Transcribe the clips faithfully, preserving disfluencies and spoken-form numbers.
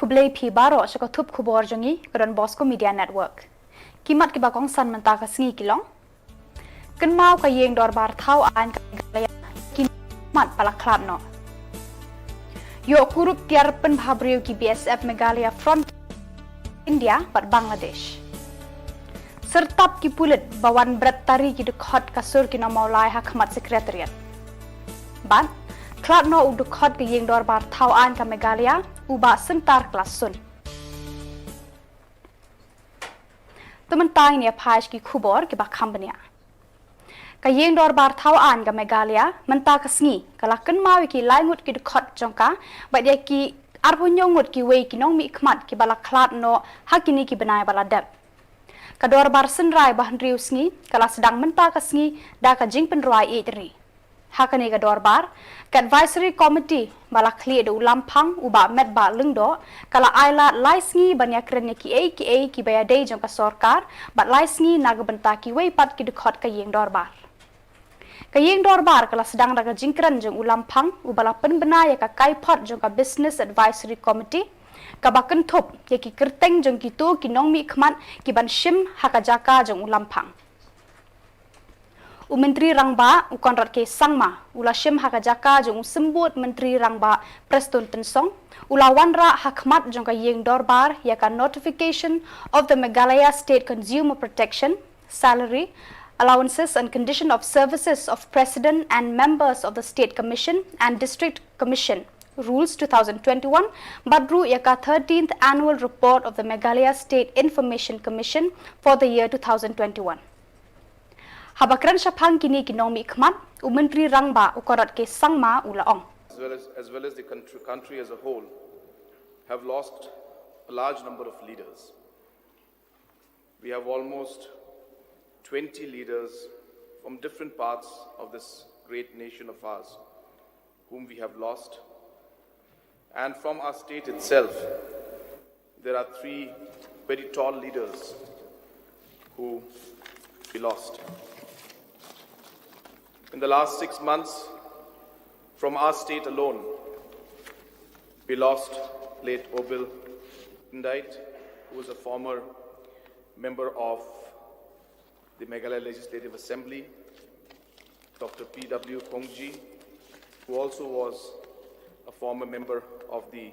Khublei phi baroh sha ka thup khubor jong ngi ka Don Bosco Media Network. Ki mat kiba kongsan mynta ka sngi ki long: Kynmaw ka ïing dorbar thaw aiñ ka Meghalaya, ki mat ba la khlad noh. Ïoh kurup tiar pynbhabriew ki B S F Meghalaya Front, India bad Bangladesh. Syrtap ki pulit ba wan bret tari ki dkhot ka sur ki nongmawlai ha khmat Secretariat. Bad khlad noh u dkhot ka ïing dorbar thaw aiñ ka Meghalaya, u Bah Syntar Klasun. Te mynta ngin ïa phai sha ki khubor kiba kham bniah. Ka ïing dorbar thaw aiñ ka Meghalaya mynta ka sngi ka la kynmaw ïa ki lai ngut ki dkhot jong ka bad ïa ki arphew hynñiew ngut kiwei ki nongmihkhmat kiba la khlad noh ha kine ki bnai ba la dep. Ka dorbar synrai ba hynriew sngi ka la sdang mynta ka sngi da ka jingpynrwai ïeit ri. Ha kane ka dorbar, ka Advisory Committee ba la khlieh da u Lamphang u Bah Metbah Lyngdoh ka la ailad lai sngi ban ïakren ïa kiei kiei kiba ïadei jong ka sorkar bad lai sngi na ka bynta kiwei pat ki dkhot ka ïing dorbar. Ka ïing dorbar ka la sdang da ka jingkren jong u Lamphang uba la pynbna ïa ka kaiphod jong ka Business Advisory Committee kaba kynthup ïa ki kyrteng jong kito ki nongmihkhmat ki ban shim ha ka jaka jong u Lamphang. U Myntri Rangbah u Conrad K Sangma u la shim ha ka jaka jong u Symbud Myntri Rangbah Prestone Tynsong, u la wanrah ha khmat jong ka ïing dorbar ïa ka Notification of the Meghalaya State Consumer Protection, Salary, Allowances and Condition of Services of President and Members of the State Commission and District Commission Rules two thousand twenty-one, bad ruh ïa ka thirteenth Annual Report of the Meghalaya State Information Commission for the year two thousand twenty-one. Haba kren shaphang kine ki nongmihkhmat, u Myntri Rangbah u Conrad K Sangma u la ong: As well as, as well as the country, country as a whole, have lost a large number of leaders. We have almost twenty leaders from different parts of this great nation of ours whom we have lost. And from our state itself, there are three very tall leaders who we lost. In the last six months, from our state alone, we lost late Obil Tendait, who was a former member of the Meghalaya Legislative Assembly, Doctor P W Kongji, who also was a former member of the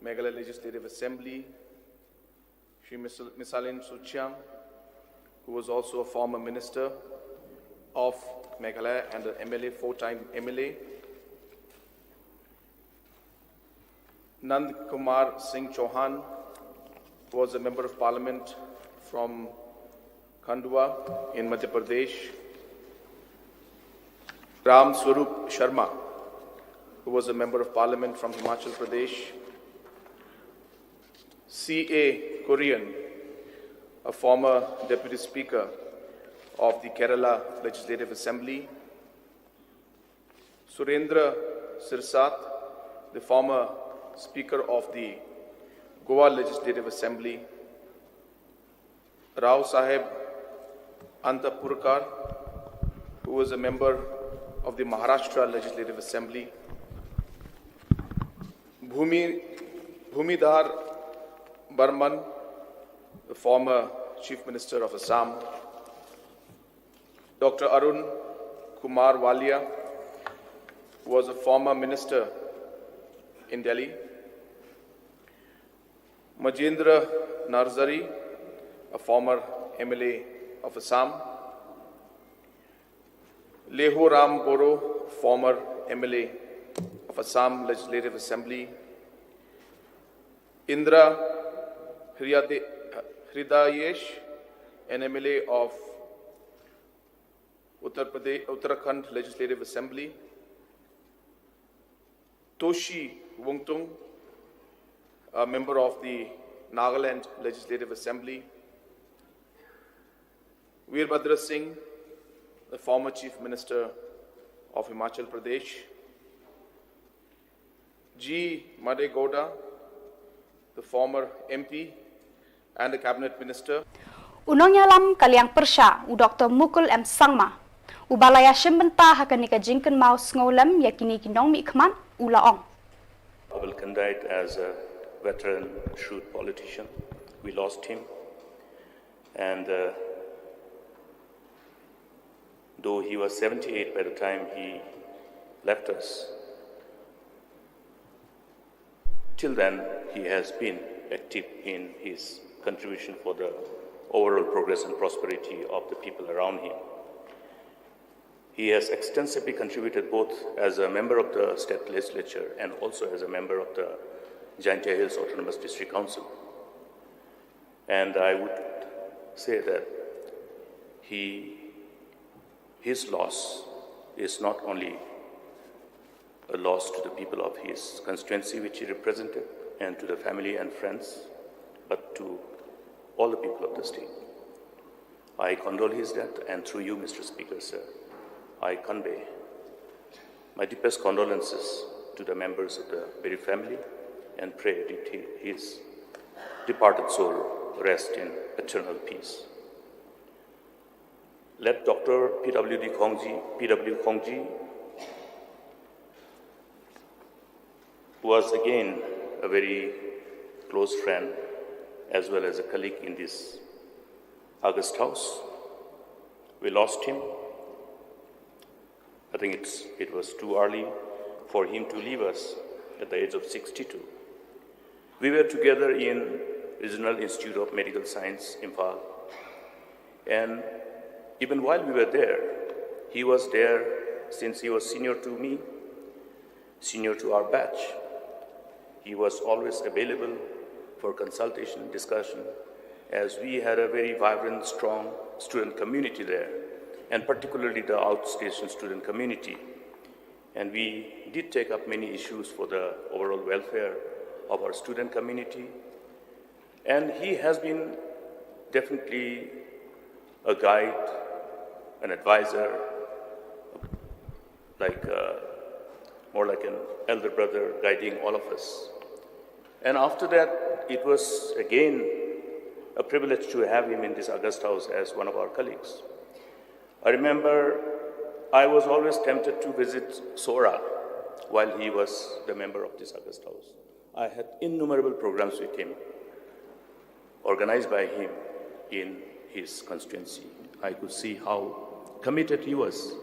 Meghalaya Legislative Assembly, Shri Misal-, Misalin Suchiang, who was also a former minister of Meghalaya and an M L A, four-time M L A, Nand Kumar Singh Chauhan, who was a member of parliament from Khandwa in Madhya Pradesh, Ram Swarup Sharma, who was a member of parliament from Himachal Pradesh, C A Kurian, a former deputy speaker of the Kerala Legislative Assembly, Surendra Sirsat, the former speaker of the Goa Legislative Assembly, Rao Saheb Antapurkar, who was a member of the Maharashtra Legislative Assembly, Bhumi, Bhumidhar Barman, the former Chief Minister of Assam, Doctor Arun Kumar Walia, who was a former minister in Delhi, Majendra Narzari, a former M L A of Assam, Leho Ram Boro, former M L A of Assam Legislative Assembly, Indra Hridade-, Hridayesh, an M L A of Uttar Pradesh, Uttarakhand Legislative Assembly, Toshi Wungtung, a member of the Nagaland Legislative Assembly, Veerbhadra Singh, the former Chief Minister of Himachal Pradesh, G Madegowda, the former M P and a cabinet minister. U nongïalam ka liang pyrshah, u Doctor Mukul M Sangma, uba la ïashim bynta ha kane ka jingkynmaw sngewlem ïa kine ki nongmihkhmat, u la ong: Obil Tendait as a Veteran, shrewd politician. We lost him. And uh, though he was seventy-eight by the time he left us, till then he has been active in his contribution for the overall progress and prosperity of the people around him. He has extensively contributed both as a member of the state legislature and also as a member of the Jaintia Hills Autonomous District Council. And I would say that he, his loss is not only a loss to the people of his constituency which he represented and to the family and friends, but to all the people of the state. I condole his death, and through you, Mister Speaker, sir, I convey my deepest condolences to the members of the bereaved family and pray that he- his departed soul rest in eternal peace. Late Doctor P W D Khongji, P W Khongji was again a very close friend as well as a colleague in this august house. We lost him. I think it's, it was too early for him to leave us at the age of sixty-two. We were together in Regional Institute of Medical Science, Imphal. And even while we were there, he was there since he was senior to me, senior to our batch. He was always available for consultation, discussion, as we had a very vibrant, strong student community there, and particularly the outstation student community. And we did take up many issues for the overall welfare of our student community. And he has been definitely a guide, an advisor, like uh, more like an elder brother guiding all of us. And after that, it was again a privilege to have him in this august house as one of our colleagues. I remember I was always tempted to visit Sohra while he was the member of this august house. I had innumerable programs with him, organized by him in his constituency. I could see how committed he was.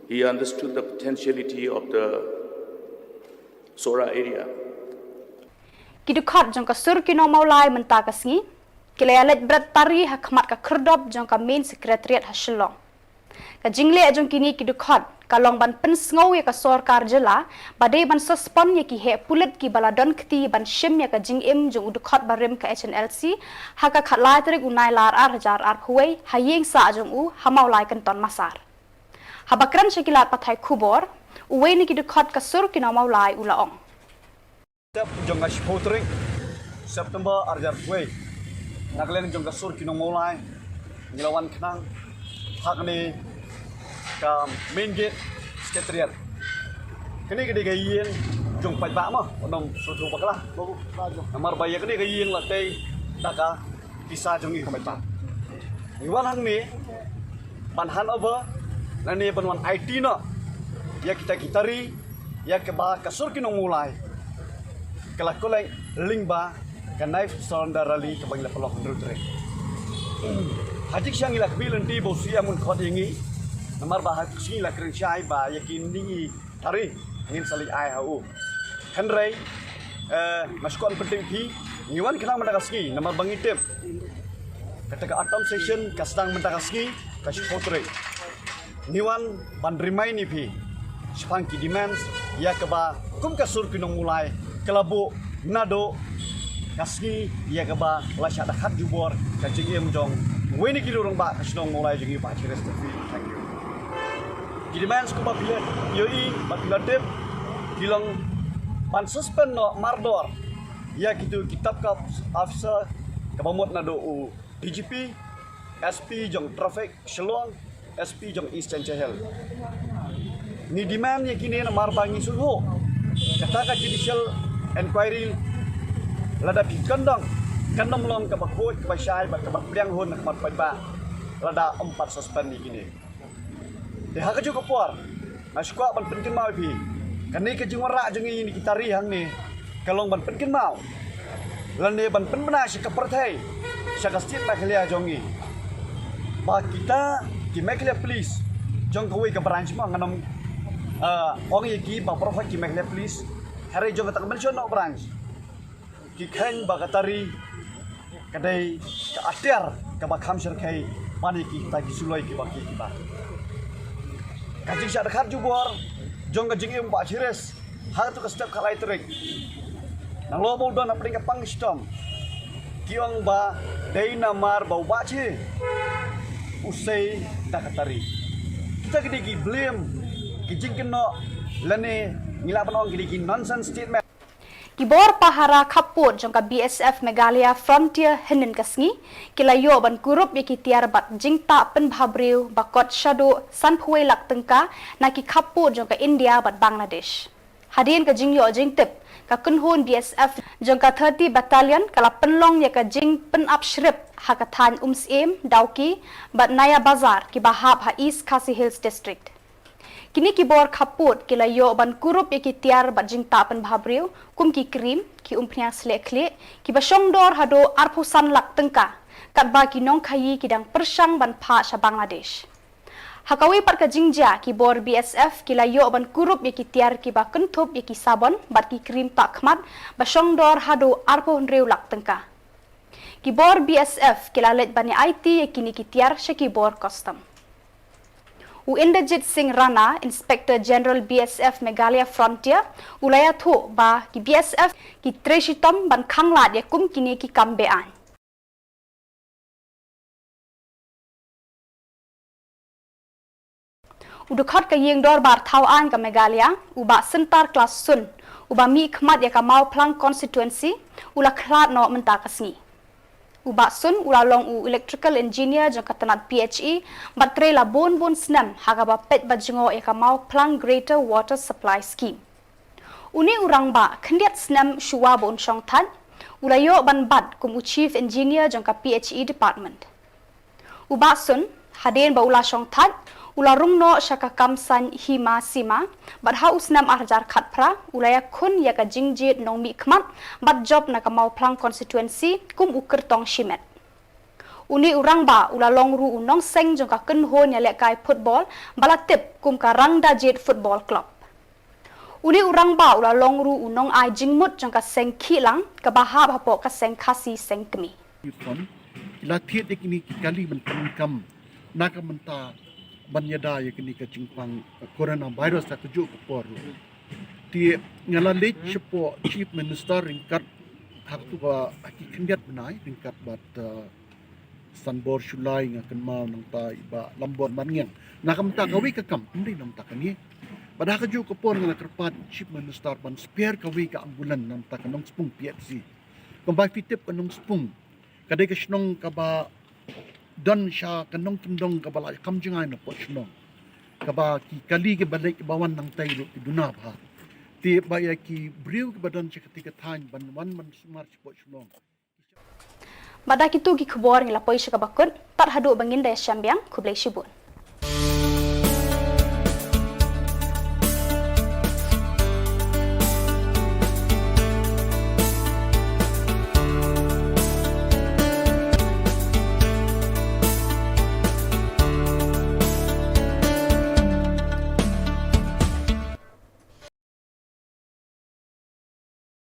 He understood the potentiality of the Sohra area. Ki dkhot jong ka Sur Ki Nong Mawlai mynta ka sngi ki la ïa leit bret tari ha khmat ka khyrdop jong ka Main Secretariat ha Shillong. Ka jingleh jong kine ki dkhot ka long ban pynsngew ïa ka sorkar jylla ba dei ban suspend ïa ki heh pulit kiba la don kti ban shim ïa ka jingim jong u dkhot barim ka H N L C ha ka khatlai tarik u Nailar ar hajar arphew wei ha ïing sah jong u ha Mawlai Kynton Massar. Haba kren sha ki lad pathai khubor, uwei na ki dkhot ka Sur Ki Nong Mawlai u la ong. Tep jong ka shiphew tarik September ar hajar arphew wei, na ka liang jong ka Sur Ki Nong Mawlai ngi la wan khnang ha kane ka Main Gate Secretariat. Kane ka dei ka ïing jong paidbah mo, ym sngewthuh bakla. Namar ba ïa kane ka ïing la tei da ka pisa jong ngi ka paidbah. Ngi wan hangne ban hand over lane ban wan aiti noh ïa kita ki tari ïa kaba ka Sur Ki Nong Mawlai ka la collect lyngba ka Knife Surrender Rally kaba ngi la pynlong hynriew tarik. Ha jingshisha ngi la khmih lynti ba u C M un khot ïa ngi namar ba ha ka sngi la kren shai ba ïa kine ki tari ngin sa leit ai ha u. Hynrei nga shu kwah ban pyntip ïa phi, ngi wan khnang mynta ka sngi namar ba ngi tip kata ka autumn session ka sdang mynta ka sngi, ka shiphew tarik. Ngi wan ban remind ïa phi shaphang ki demands ïa kaba kum ka Sur Ki Nong Mawlai ka la buh naduh ka sngi ïa kaba la shah da khat jubor ka jingim jong uwei na ki rangbah ka shnong Mawlai jong ngi, Bah Cheristerfield Dhyrnai. Ki demands kumba phi ïohi ba phi la tip ki long ban suspend noh mardor ïa kito ki top cops officer kaba mut naduh u D G P, S P jong Traffic Shillong, S P jong East Jaintia Hills. Ngi demand ïa kine namar ba ngi sngewthuh kata ka judicial inquiry lada phi kyndong kan ym long kaba khuid kaba shai bad kaba pdiang hun ha khmat paidbah lada ym pat suspend ïa kine. Te ha kajuh ka por nga sngewkwah ban pynkynmaw ïa phi, kane ka jingwanrah jong ngi ïa kine ki tari hangne ka long ban pynkynmaw lane ban pynbna sha ka pyrthei, sha ka state Meghalaya jong ngi, ba kita ki Meghalaya Police jong kawei ka branch, ma ngan ym, ah, ong ïa ki ba baroh ki Meghalaya Police, hynrei jong kata ka Mynshwa Noh branch, ki kheiñ ba ka tari ka dei ka atiar kaba kham shyrkhei ban ïa kita ki suloi kiba ki kiba. Ka jingshah dkhar jubor jong ka jingim Bah Shiris ha katu ka step khatlai tarik, nalor ba u don hapdeng ka pang shitom, ki ong ba dei namar ba u Bah Shi u sei da ka tari. Kita ki dei ki blame, ki jingkynnoh, lane ngi lah ban ong ki dei ki nonsense statement. Ki bor pahara khappud jong ka B S F Meghalaya Frontier hynnin ka sngi ki la ïoh ban kurup ïa ki tiar bad jingtah pynbhabriew ba kot shaduh sanphew lak tyngka na ki khappud jong ka India bad Bangladesh. Hadien ka jingïoh jingtip, ka kynhun B S F jong ka thirty Battalion ka la pynlong ïa ka jingpynap shrip ha ka thaiñ Umsyiem, Dawki bad Naya Bazar kiba hap ha East Khasi Hills District. Kine ki bor khappud ki la ïoh ban kurup ïa ki tiar bad jingtah pynbhabriew kum ki cream, ki umphniang sleh khlieh kiba shong dor haduh arphew san lak tyngka, katba ki nongkhaïi ki dang pyrshang ban phah sha Bangladesh. Ha kawei pat ka jingjia, ki bor B S F ki la ïoh ban kurup ïa ki tiar kiba kynthup ïa ki sabon bad ki cream tah khmat ba shong dor haduh arphew hynriew lak tyngka. Ki bor B S F ki la leit ban ïa aiti ïa kine ki tiar sha ki bor custom. U Inderjit Singh Rana, Inspector General B S F Meghalaya Frontier, u la ïathuh ba ki B S F ki trei shitom ban khanglad ïa kum kine ki kam be-aiñ. U dkhot ka ïing dorbar thaw aiñ ka Meghalaya, u Bah Syntar Klas Sun, uba mihkhmat ïa ka Mawphlang constituency, u la khlad noh mynta ka sngi. U Bah Sun u la long u electrical engineer jong ka tnat P H E bad trei la bun bun snem ha kaba peit bad jngoh ïa ka Mawphlang Greater Water Supply Scheme. Une u rangbah khyndiat snem shuwa ba un shong thait, u la ïoh ban bat kum u chief engineer jong ka P H E department. U Bah Sun, hadien ba u la shong thait, u la rung noh sha ka kam saiñ Hima Sima, bad ha u snem ar hajar khatphra u la ïakhun ïa ka jingjied nongmihkhmat bad jop na ka Mawphlang constituency kum u kyrtong shimet. Une u rangbah u la long ruh u nongseng jong ka kynhun ïalehkai football ba la tip kum ka Rangdajied Football Club. Une u rangbah u la long ruh u nongai jingmut jong ka seng Khihlang kaba hap hapoh ka seng Khasi Seng Kmie. Ki la thied ïa kine ki kali ban pyndonkam na ka bynta ban ïada ïa kane ka jingpang, eh, coronavirus ha kajuh ka por. Te nga la leit shapoh Chief Minister ryngkat ha katu ka, ha ki khyndiat bnai ryngkat bad, eh, Sanbor Shullai, nga kynmaw nangta i Bah Lambor Marngiang. Na ka bynta kawei ka kam, ym dei na ka bynta kane. Bad ha kajuh ka por nga la kyrpad Chief Minister ban spare kawei ka ambulance na ka bynta ka Nongspung P H C. Kumba phi tip ka Nongspung ka dei ka shnong kaba don sha ka nongkyndong kaba la kam jngai na poh shnong. Kaba ki kali kiba leit kiba wan nangtai ruh ki duna bha. Te ba ïa ki briew kiba don sha kata ka thaiñ ban wan ban sumar sha poh shnong. Bad da kitu ki khubor ngi la poi sha kaba kut, tad haduh ba ngin da ïashem biang, khublei shibun.